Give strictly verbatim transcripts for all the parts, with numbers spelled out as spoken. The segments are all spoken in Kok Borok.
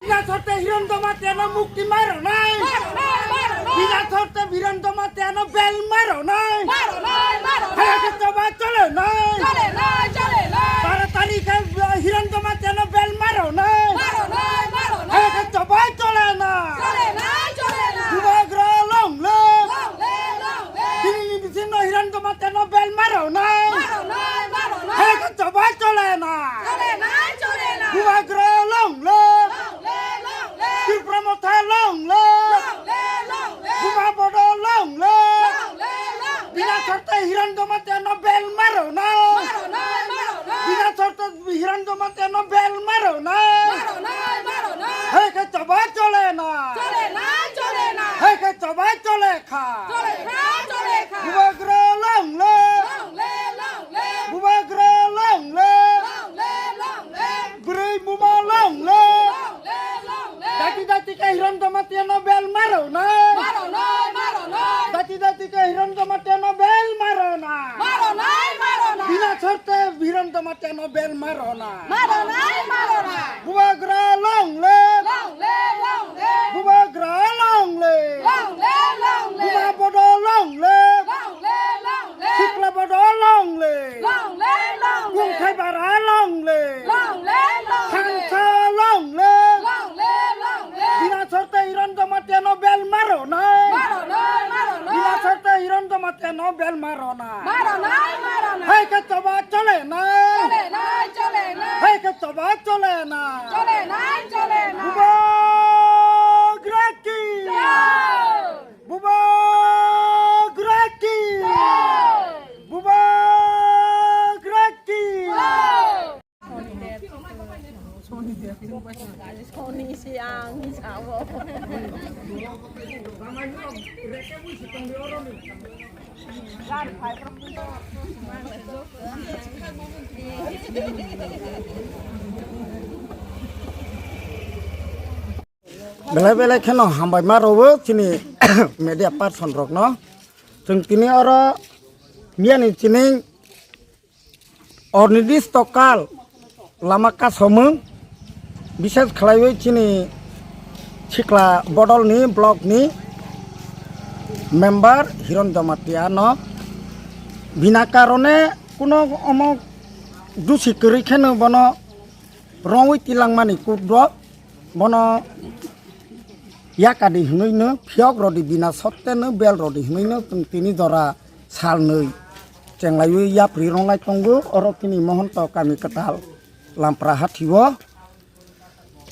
Bina sorte Hiron Jamatia no mukti maro nai. Bina sorte Hiron Jamatia no bel maro nai. Haya ke choba chole nai. Tara tari ke Hiron Jamatia no bel maro nai. Haya ke choba chole nai. Bubagra long live. Tini ni bisingo Hiron Jamatia no bel maro nai. Haya ke choba chole nai. Bubagra long live. Tipra Motha long live. Buma Bodo long live. Bina sorte Hiron Jamatia no bel maro nai. Bina sorte Hiron Jamatia no bel maro nai. Haya ke choba chole nai. Haya ke choba chole kha. Bubagra long live. Bubagra long live. Bwrwi buma long live. Dati dati ke Hiron Jamatia no bel maro nai. Dati dati ke Hiron Jamatia no bel maro nai. Bina sorte Hiron Jamatia no bel maro nai. Bubagra long live. Bubagra long live. Buma Bodo long live. Sikla Bodo long live. Kungthai Bara long live. Thansa long live. Bina sorte Hiron Jamatia no bel maro nai. Bina sorte Hiron Jamatia no bel maro nai. Haya ke choba chole nai. Haya ke choba chole nai. Bubagra ki. Bubagra ki. Bubagra ki. Belai belai kheno hambai ma rwo chini media person rokno. Chwng tini oro miyani chini ornidis tokal lama kasomung, bises khlaiwi chini Sikla Bodolni blockni member Hiron Jamatia no bina karone kuno omo dusi kwrwi kheno bono rongwi tilangmani kudro bono yakadi hwnwi no phiyok rodi bina sotte no bel rodi hwnwi no chwng tini jora salnwi chenglaiwi yapri ronglai tongo oro tini Mohonto kami kwtal Lampra hathio.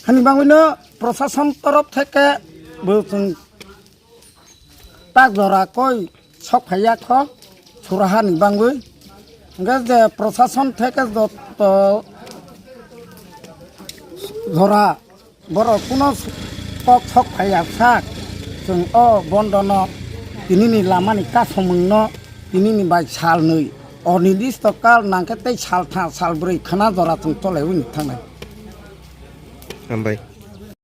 Hani bangwino prosason torof theke bo chwng tak jora koi sok phaiya kho suraha ni bangwi. Hwnkhe je prosason theke joto jora borok kuno kok sok phaiya sak chwng o bondono tinini lamani kasomungno tinini bai salnwi ornidis tokal nangkhe tei saltha salbrwi khwna jora chwng tolaiwi thangnai. Hambai.